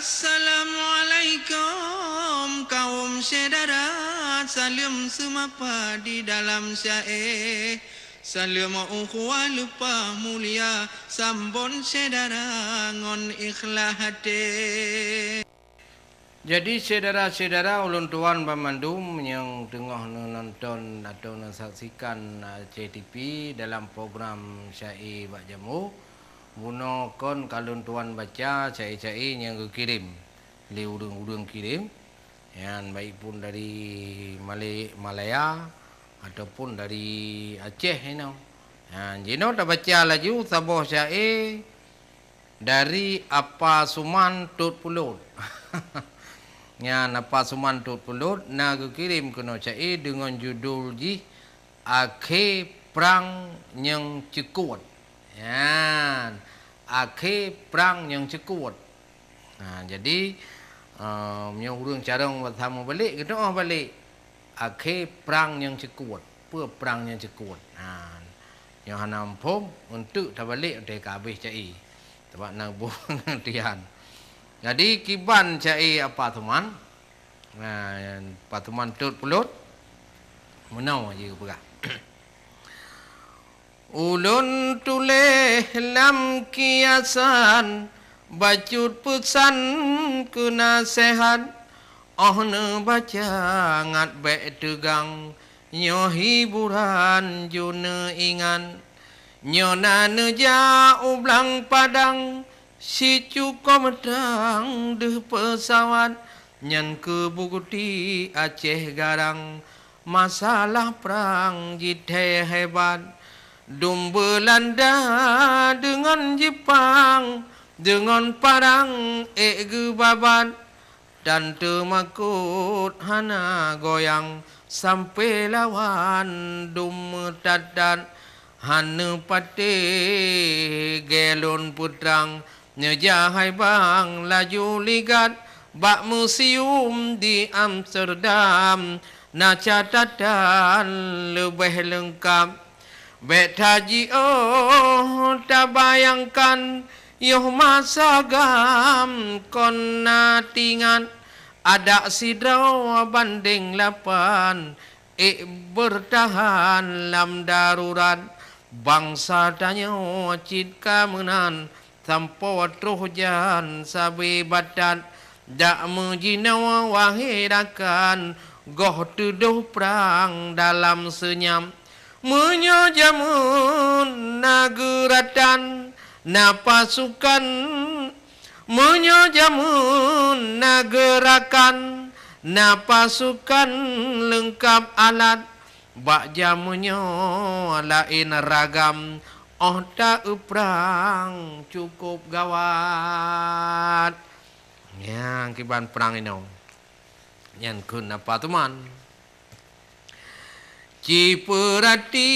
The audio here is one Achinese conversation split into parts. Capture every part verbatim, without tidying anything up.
Assalamualaikum kaum syedara, saleuem seumapa di dalam syae. Saleuem ukhuwah leupah mulia, sambon syedara ngon ikhlas até. Jadi, syedara-syedara ulôn tuan banmandum nyang teungoh neunonton atau neusaksikan Aceh T V dalam program Syae bak Jamoe, bunoe kon ka lôn tuan baca syae-syae nyang geukirém lé ureuëng-ureuëng kirém, nyan baik pun dari Malay-, Malaya ataupun dari Aceh inoe. Nyan, jinoe tabaca laju saboh syae dari Apa Suman Tot Pulot. Nyan, Apa Suman Tot Pulot na geukirém keunoe syae deungon judul jih Akhé Prang Nyang Ceukuet. Nyan, Akhé Prang Nyang Ceukuet. Ha, jadi, eh, meunyoe ureuëng carông bahasa meubalek, geutu'oh balek. Akhé prang nyang ceukuet. Peue prang nyang ceukuet? Ha, nyoe hana muphom, eunteuk tabalek watée ka habéh syae. Sabab na boh pengertian. Jadi, kiban syae Apa Suman. Ha, Apa Suman Tot Pulot. Meunoe jih geupeugah. Ulôn tuléh lam kiasan bacut peusan keu naseuhat, óh neubaca ngat bék teugang, nyoe hiburan ju neuingat. Nyoe na neujak u Blang Padang, sicuko meutrang deuh peusawat, nyan keu bukeuti Aceh Garang. Masalah prang jithée hebat, dum Beulanda deungon Jeupang, deungon parang ék geubabat, dan teumakot hana goyang, sampoe lawan dum meutat-tat. Hana patéh gée lôn peutrang, neujak hai bang laju ligat bak museum di Amsterdam, na catatan leubeh leungkab. Bék tajiôh tabayangkan, yoh masa GAM kon na tingat, adak sidroe bandéng lapan, ék beurtahan lam darurat. Bansa tanyoe cit ka meunan, sampoe troh jan sabe batat. Dak meujinoe wahé rakan, goh teudoh prang dalam seunyam. Meunyoe jameun na geuratan, na pasukan, meunyoe jameun na geurakan, na pasukan leungkab alat, bak jameun nyoe laén ragam, óh ta-eu prang cukup gawat. Nyang kiban prang inoe, nyan kheun Apa Tuman. Cipeurati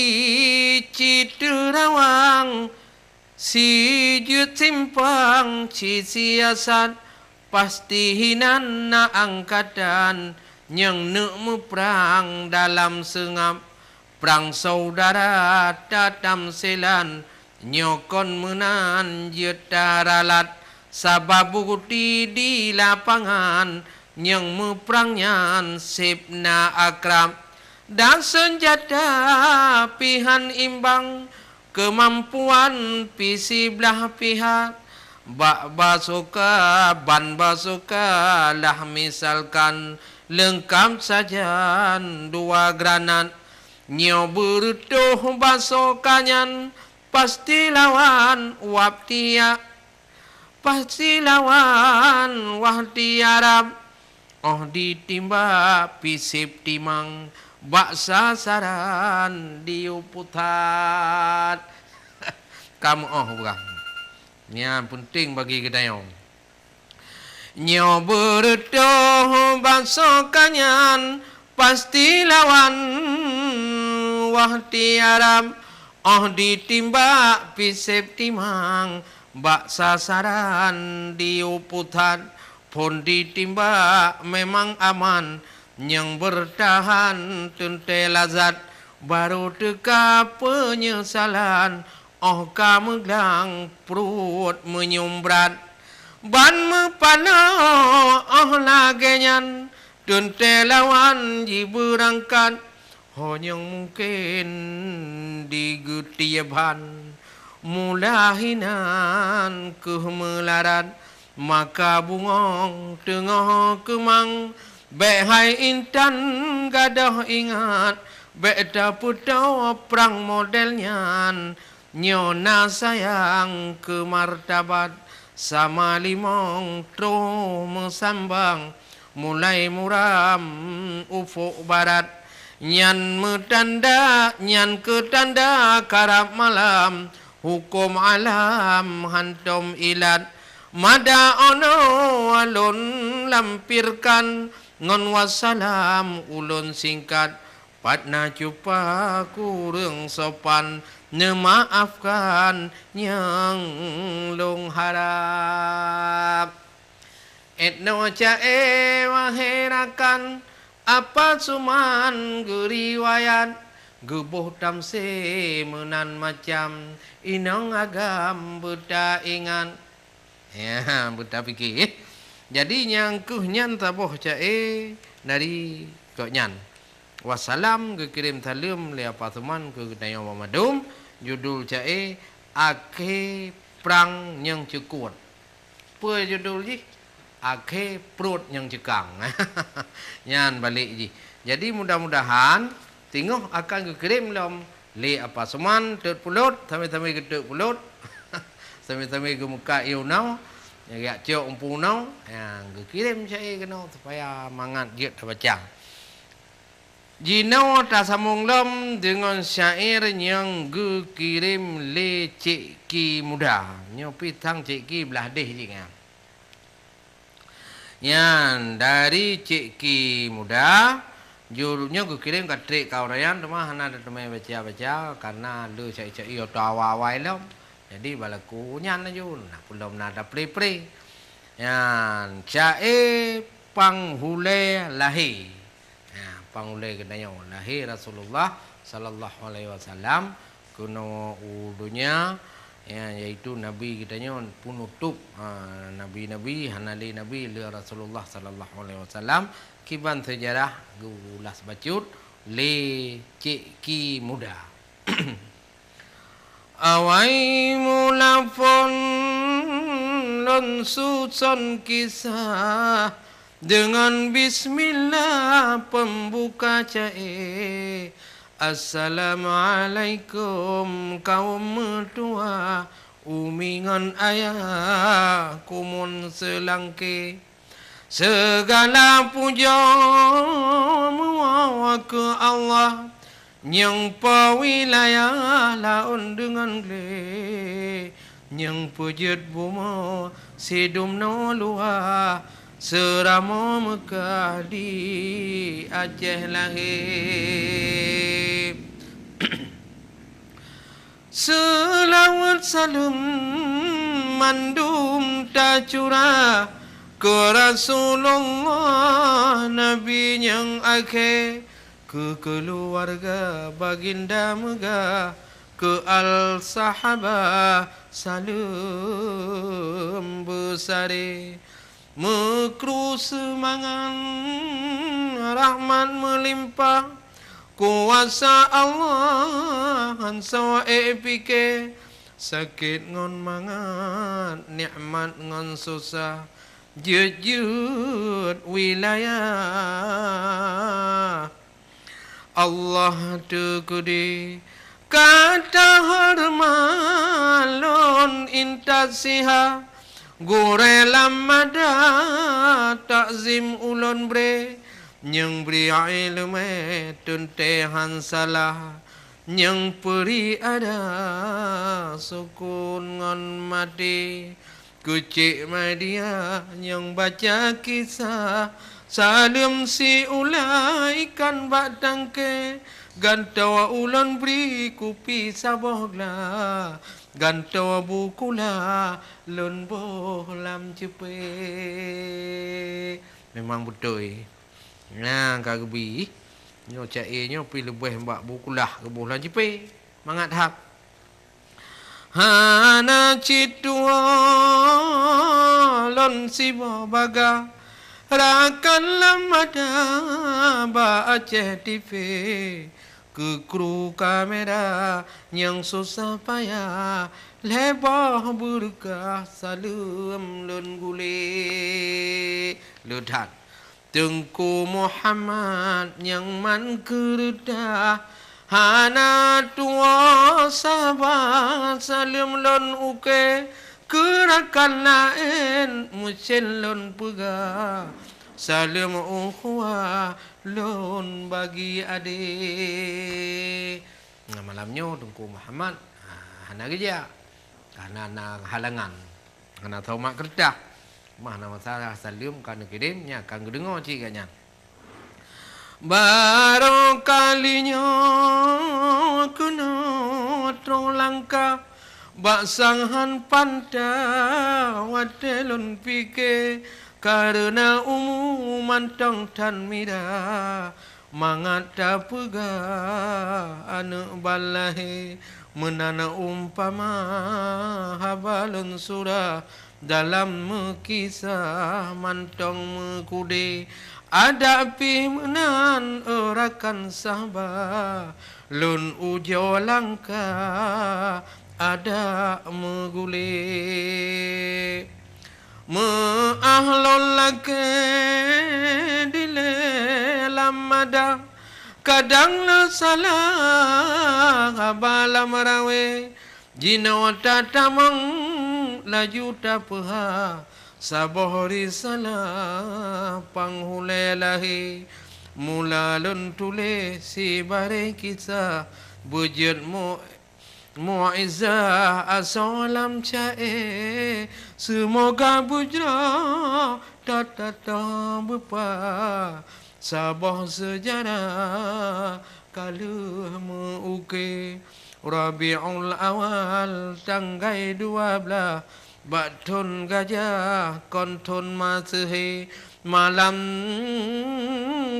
cit teurawang, sijeuet simpang cit siasat, pasti hinan na angkatan nyang neuk meuprang dalam seungab. Prang syedara tatamsilan, nyoe kon meunan jeuet taralat, sabab bukeuti di lapangan nyang meuprang nyan seb na akrab. Dan seunjata pih han imbang, keumampuan pih siblah pihak. Bak basoe ka ban basoe ka lah misalkan, leungkab sajan dua granat. Nyoe beureutôh basoe ka nyan, pasti lawan wab tiak, pasti lawan wah tiarab. Óh ditimbak pih seb timang, bak sasaran diyue putat. Kamoe óh peugah. Nyan peunteng bagi geutanyoe. Nyoe beureutôh basoe ka nyan, pasti lawan wah tiarab. Óh ditimbak pih seb timang, bak sasaran diyue putat. Phon ditimbak memang aman, nyang beurtahan teuntée lazat. Barô teuka peunyesalan, óh ka meuglang pruet meunyumbrat. Ban meupanoh óh lagée nyan, teuntée lawan jibeurangkat, ho nyang mungken digeutieb han. Mula hinan keuh meularat, maka bungöng teungoh keumang, bék hai intan gadôh ingat, bék tapeutoe prang model nyan. Nyoe na sayang keu martabat, sama limong troh meusambang, mulai muram ufuk barat. Nyan meutanda, nyan keu tanda karab malam, huköm alam hantom ilat. Mada ono ulôn lampirkan, ngon wassalam ulôn singkat. Pat na cupa kureueng sopan, neumaafkan nyang lôn harab. Etnoe ca-e wahé rakan, Apa Suman geuriwayat, geuboh tamse meunan macam, inong agam beutaingat. Ya, beutapike. Jadi nyang keuh nyan saboh ca-e dari gobnyan. Wassalam, geukirém saleuem lé Apa Suman keu geutanyoe banmandum, judul ca-e Akhé Prang Nyang Cukot. Peue judul jih? Akhé Pruet Nyang Ceukang. Nyan balek jih. Jadi mudah-mudahan singoh akan geukirém lom lé Apa Suman, teut pulot, samé-samé geuteut pulot, samé-samé geumeukat ié unoe, jak cok umpu unoe, nyang geukirém ca-e keunoe supaya mangat jeuet tabaca. Jinoe tasambong lom deungon syair nyang geukirém lé Cék Ki Muda. Nyoe pih sang Cék Ki blah deh jih nyan. Nyan dari Cék Ki Muda, judul nyoe geukirém ka trek ka ureueng nyan, teuma hana tateumé baca-baca, karena le syair-syair ata awai-awai lom. Jadi balaku nyan laju, na pulom na tapré-pré. Nyan, ca-e Panghulée Lahé. Ya, panghulée geutanyoe, lahé Rasulullah sallallahu alaihi wasallam keunoe u donya, ya, yaitu Nabi geutanyoe peunutôb, ha, nabi-nabi, hana lé nabi lheueh Rasulullah sallallahu alaihi wasallam, kiban seujarah geuulas bacut lé Cék Ki Muda. Awai mula phon lôn suson kisah, deungon bismillah peumbuka ca-e. Assalamualaikum kaum meutuwah, umi ngon ayah kumuen seulangké. Seugala pujoe meuwoe keu Allah, nyang po wilayah laôn deungon glé, nyang peujeuet bumoe sidum noe luwah, seuramoe Meukah di Aceh lahé. Seulaweuet saleuem mandum tacurah keu Rasulullah Nabi nyang akhé, keu keuluwarga baginda meugah, keu al sahabah saleuem beusaré. Meukru seumangat rahmat meulimpah, kuasa Allah han sawa ék piké, sakét ngon mangat, nikmat ngon susah, jeuet-jeuet wilayah. Allah teukeudi ka tahoreumat lôn intat siha, gurée lam madah takzim ulôn bré, nyang bri iéleumé teuntée han salah, nyang peuri adat sukon ngon maté. Keu Cék Madia nyang baca kisah, saleuem siulai ikan bak tangke, gantoe ulôn bri kupi saboh glah, gantoe bu kula lôn boh lam ceupe. Memang beutôi. Nyang ka geubi, nyoe ca-e nyoe pih leubeh bak bu kula geuboh lam ceupe. Mangat that. Hana cit tuwoe lôn siboh bagah, rakan lam mata bak Aceh T V. Keu kru kamera nyang susah payah, lhée boh beureukat saleuem lôn gulée. Le that. Teungku Muhammad nyang man keureudah, hana tuwoe saban saleuem lôn ukeue, keu rakan laén meucen lôn peugah, saleuem ukhuwah lôn bagi adé. Nah, malam nyoe Teungku Muhammad, ha, hana geujak, karna na halangan. Hana teumat keureutah. Mah na masalah saleuem ka neukirém, nyan ka geudeungoe cit gobnyan. Barô kali nyoe keunoe troh langkah, bak sanghan panta watée lôn pike, kareuna umu mantong that mira. Mangat tapeugah aneuëk ban lahé, meunan umpama haba lôn surah dalam meukisah mantong meukudé. Adak pih meunan, e rakan sahba, lôn ujoe langkah adak meugulé. Meuáh lôn lakée dilée lam madah, kadang lé salah haba lam rawé. Jinoe tatamong laju tapeuhah saboh risalah panghulée lahé. Mula lôn tuléh sibarée kisah, beujeuet mu- Mukjizah asoe lam caé, seumoga beujroh that-that beupaih saboh seujarah ka lheueh meu-ukeue. Rabiul Awal tanggai dua blaih, bak thon gajah kon thon Maseuhi, malam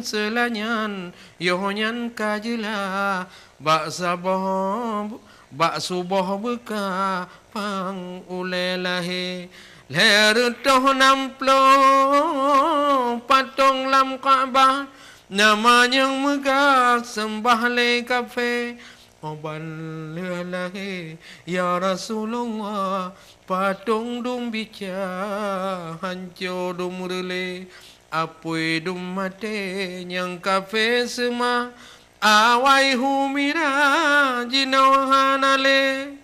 seulanya nyan yoh nyan ka jeulaih, bak saboh, bak suboh beuka pang ulée lahé. Lhée reutôh nam ploh patong lam Ka'bah, nama nyang meugah seumbah lé kafé. Óh ban lheueh lahé, ya Rasulullah, patong dum bica, hanco dum reulée, apui dum maté nyang kafé seumah, awai hu mira jinoe hana lé.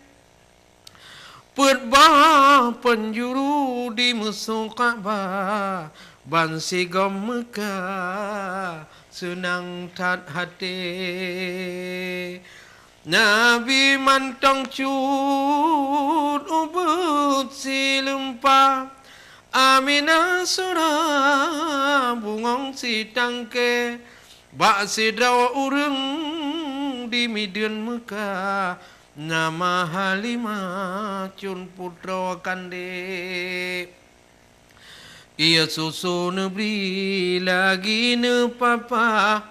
Peuet boh peunjuru di musoh Ka'bah, ban sigom meuka seunang that haté. Nabi mantong cut ubeuet sileumpa, Aminah sura bungong sitangke, bak sidroe ureuëng di mideuen meuka, nama Halimah cun putroe kandé. Ié susu neubri lagi neupapa,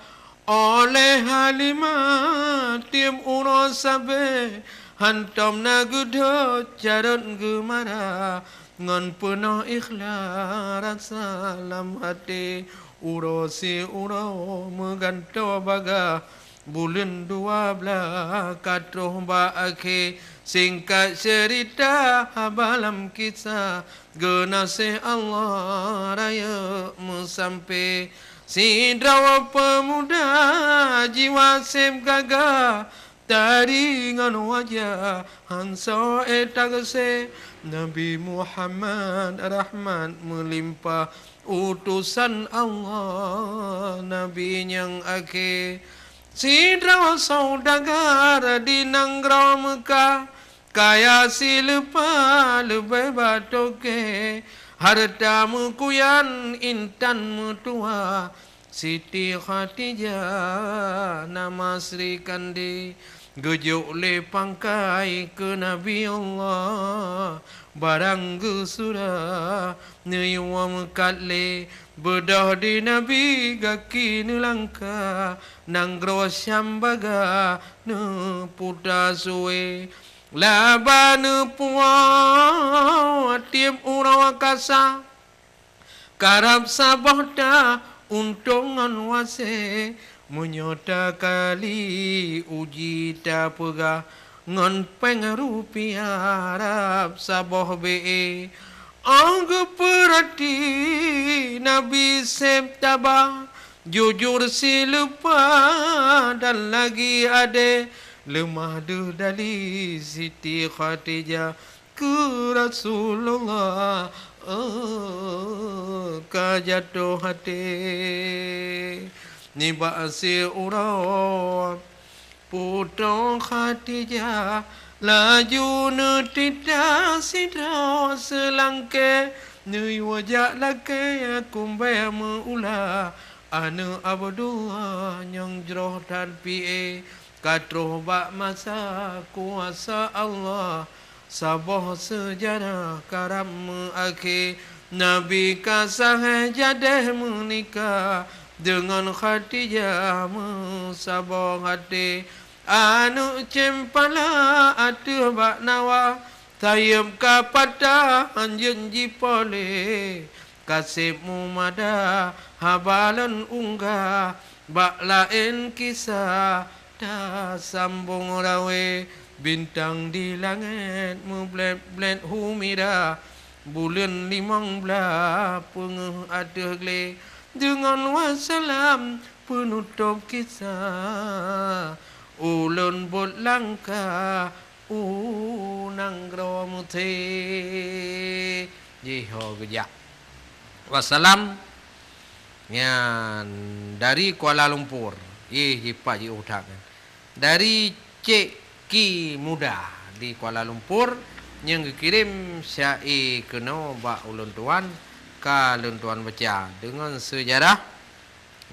óh lheueh Halimah tieb uroe sabe, hantom na geudhôt carot geumara, ngon peunoh ikhlas rasa lam haté. Uroe siuroe meugantoe bagah, buleuen dua blaih ka troh bak akhé. Singkat ceurita haba lam kisah, geunaséh Allah rayeuk meusampé. Sidroe peumuda jiwa seb gagah, tari ngon wajah han soe tageuséh. Nabi Muhammad rahmat meulimpah, utosan Allah, nabi nyang akhé. Sidroe saudagar di nanggroe Meukah, kaya sileupah leubeh bak toke, hareuta meukuyan intan meutuwah. Siti Khadijah nama Sri Kandi, geujok lé pangkai keu Nabi Allah, barang geusurah neuyue meukat lé. Beudôh di Nabi gaki neulangkah, nanggroe Syam bagah neuputa suwe. Laba neupuwoe tieb uroe kasa, karab saboh ta untông ngon wasé. Meunyoe takali uji tapeugah, ngon péng rupiah rab saboh bée. Óh geupeurati Nabi seb taba, jujur sileupah dan lagi adé, leumah deuh dali Siti Khadijah keu Rasulullah, oh, ka jatoh até. Nibak siuroe Putroe Khadijah laju neutitah sidroe seulangké, neuyue jak lakée kumbée meu-ula. Aneuëk Abdullah nyang jroh that pié ka troh bak masa kuasa Allah. Saboh seujarah karab meuakhé, Nabi ka sahéh jadéh meunikah deungon Khadijah meusaboh até. Aneuëk ceumpala ateueh bak nawa, sayeuep ka patah hanjeuet jipoléh. Ka seb mumada haba lôn unggah, bak laén kisah tasambong rawé. Bintang di langét meublét-blét humirah, buleuen limong blaih peungeuh ateueh glé. Deungon wassalam peunutôb kisah, ulôn bot langkah u nanggroe Meuté. Jih ho geujak. Wassalam. Nyan dari Kuala Lumpur. Ih, jipat jiôh that nyan. Dari Cek Ki Muda di Kuala Lumpur nyang geukirém syaé keunoe bak ulôn tuan, ka lôn tuan baca deungon seujarah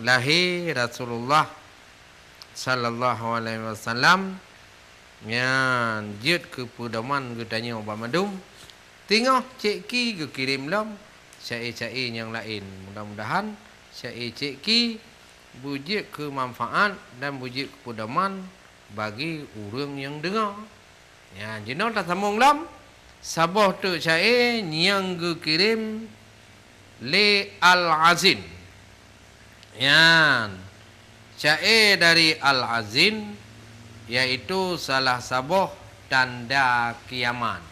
lahé Rasulullah sallallahu alaihi wasallam, nyan jeuet keu peudoman geutanyoe bak mandum. Teungoh Cek Ki geukirém lom syaé-syaé nyang laén. Mudah-mudahan syaé Cek Ki beujeuet keu manfaat dan beujeuet keu peudoman bagi ureuëng nyang deungoe. Nyan, jinoe tasambong lom saboh teuk syaé nyang geukirém lé Al-Azin. Nyan, syaé dari Al-Azin, yaitu salah saboh tanda kiamat.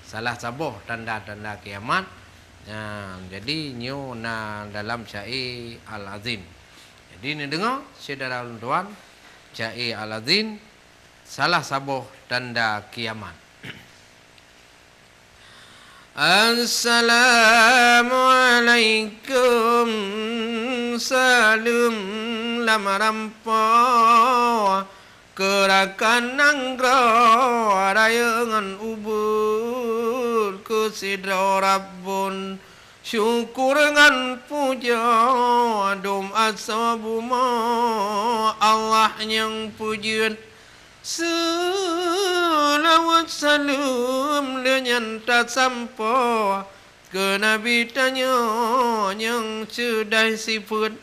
Salah saboh tanda-tanda kiamat. Nyan, jadi nyoe na dalam syaé Al-Azin. Jadi neudeungoe syedara ulôn tuan, syaé Al-Azin, salah saboh tanda kiamat. Assalamualaikum, saleuem lam rampoe, keu rakan nanggroe rayeuk ngon ubit, keu sidroe Rabbon syukur ngon pujoe, dum asoe bumoe Allah nyang peujeuet. Seulaweuet saleuem lé nyan tasampoe keu Nabi tanyoe nyang ceudah sifeuet.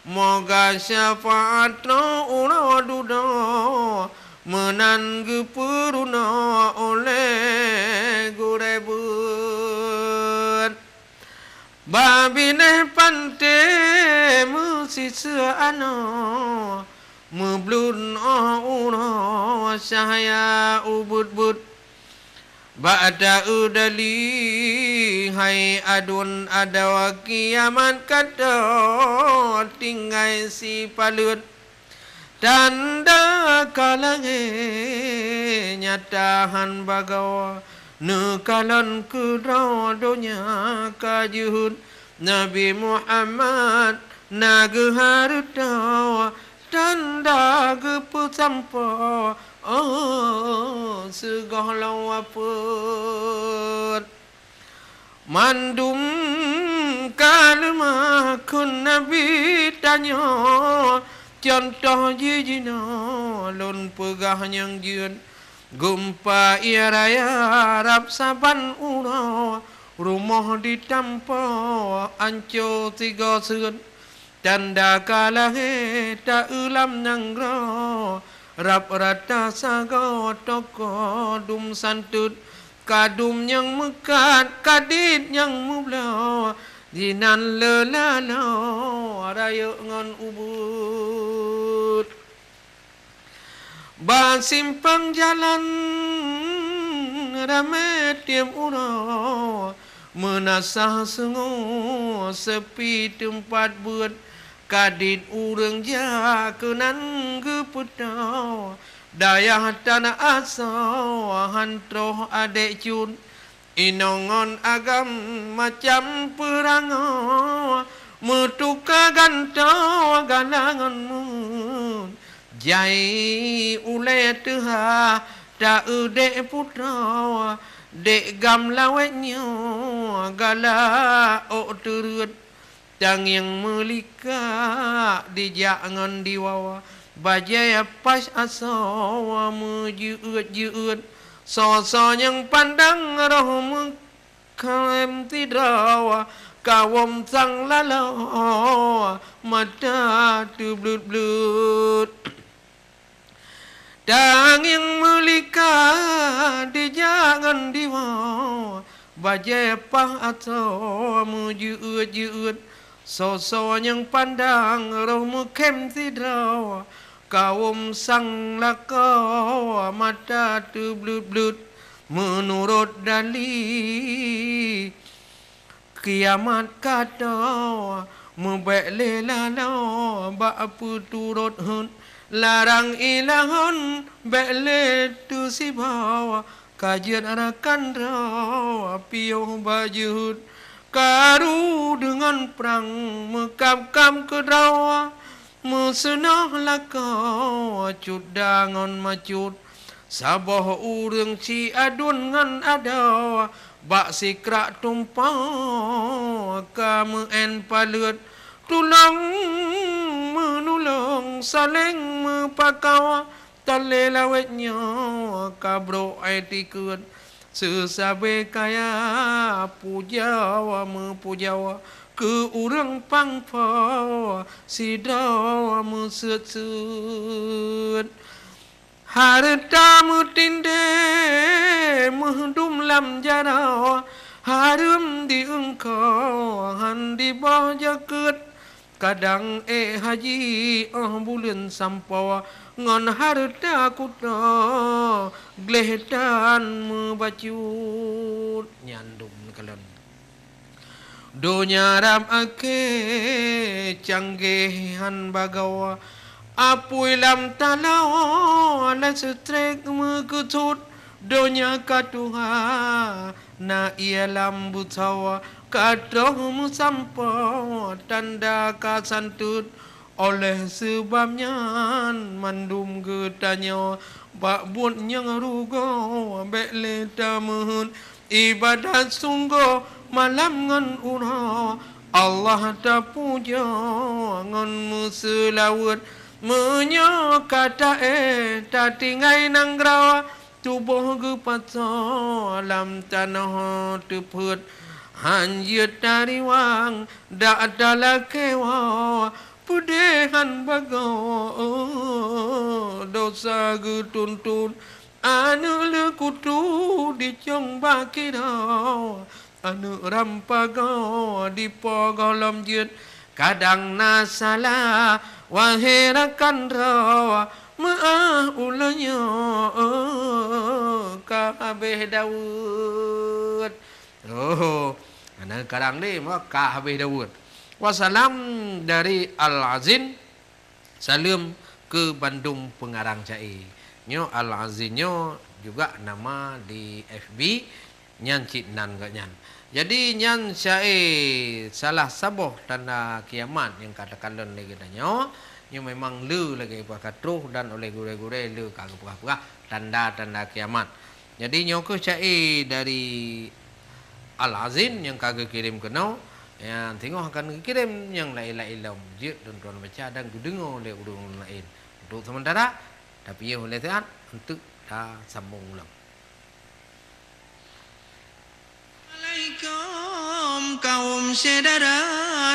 Moga syafaat droe uroe dudoe meunan geupeurunoe ulée gurée beuet. Bak binéh panté meusiseue anoe, meubluet óh uroe cahya ubit-bit. Bak taeu dali hai aduen adoe kiamat ka tô tinggai sipaleuet. Tanda ka lahé nyata han bagoe, neukalon keudroe donya ka jeuhet. Nabi Muhammad na geuhareutoe, tanda geupeusampoe, oh, sigohlom wafeuet. Mandum ka leumah kheun Nabi tanyoe, cuntoh jih jinoe lôn peugah nyang jeuet. Geumpa ie raya rab saban uroe, rumoh jitampo anco sigoe seuet. Tanda ka lahé taeu lam nanggroe, Rab rata sagoe toko dum santeut, kadum nyang meukat, kadit nyang meubloe, jinan leulaloe rayeuk ngon ubeut. Bak simpang jalan ramé tieb uroe, meunasah sungoe sepi teumpat beuet, kadit ureuëng jak keunan geupeutoe. Dayah tanoh asoe han troh adék cut, inong ngon agam macam peurangoe, meutuka gantoe gala ngon meuheuet. Jai ulée teuhah ta-eu dék putroe, dék gam lawét nyoe galak ôk teureuet. Tangieng meulikak dijak ngon diwoe, bajée paih asoe meujeuet-jeuet. Soe-soe nyang pandang roh meukhém sidroe, kawöm sang laloe mata teubleuet-bleuet. Tangieng meulikak dijak ngon diwoe, bajée paih asoe meujeuet-jeuet. Soe-soe nyang pandang roh meukhém sidroe, kawöm sang lakoe mata teubleuet-bleuet. Meunurot dali kiamat ka toe, meubék lé laloe bak peuturot heuet, larang ilahon bék lé teusiboh, ka jeuet rakan droe piôh bajeuet. Karu deungon prang meukab-kab keudroe, meuseunoh lakoe cut da ngon macut. Saboh ureuëng siaduen ngon adoe, bak sikrak tumpôk ka meuén paleuet. Tulông meunulông saléng meupakoe, talé lawét nyoe ka brok ai tikeue. Seusabe kaya pujoe meupujoe, keu ureuëng pang pho sidroe meuseuet-seuet. Hareuta meutindée meuhdum lam jaroe, hareuem di eungkôt han diboh jakeuet. Kadang ék haji óh buleuen sampoe, ngon hareuta kutoe gleh tan meubacut. Nyan dum neukalon. Donya rab akhé canggéh han bagoe, apui lam taloe leustrek meukeusut. Donya ka tuha na ié lam beusoe, ka troh meusampoe tanda ka santeut. Óh lheueh seubab nyan mandum geutanyoe, bak buet nyang rugoe bék lé tameuheuet. Iébadat sunggoh malam ngon uroe, Allah tapujoe ngon meuseulaweuet. Meunyoe ka taéh tatinggai nanggroe, tuboh geupasoe lam tanoh teupeuet. Han jeuet tariwang dak talakée woe, peudeh han bagoe dosa geutuntot. Aneuëk leukutu dicong bak kiroe, aneuëk rampagoe dipo gohlom jeuet. Kadang na salah, wahé rakan droe, meuáh ulôn nyoe ka habéh daweuet. Oh, na kadang lé meuáh ka habéh daweuet. Wassalam dari Al-Azin. Saleuem keu bandum peungarang syaé. Nyoe Al-Azin nyoe juga nama di F B, nyan cit nan geuh nyan. Jadi nyan syaé salah saboh tanda kiamat nyang ka takalon lé geutanyoe, nyoe memang le lagée bah ka troh dan oleh gurée-gurée le ka geupeugah-peugah tanda-tanda kiamat. Jadi nyoe kheueh syaé dari Al-Azin nyang ka geukirém keunoe, nyang singoh akan geukirém nyang laén-laén lom jeuet lôn tuan baca dan geudeungoe lé ureuëng laén. Untuk sementara, tapiôh lé siat, eunteuk tasambong ulôn. Assalamualaikum kaum syedara,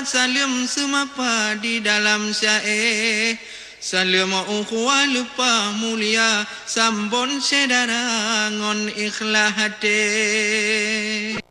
saleuem seumapa di dalam syaé. Saleuem ukhuwah leupah mulia, sambon syedara ngon ikhlas até.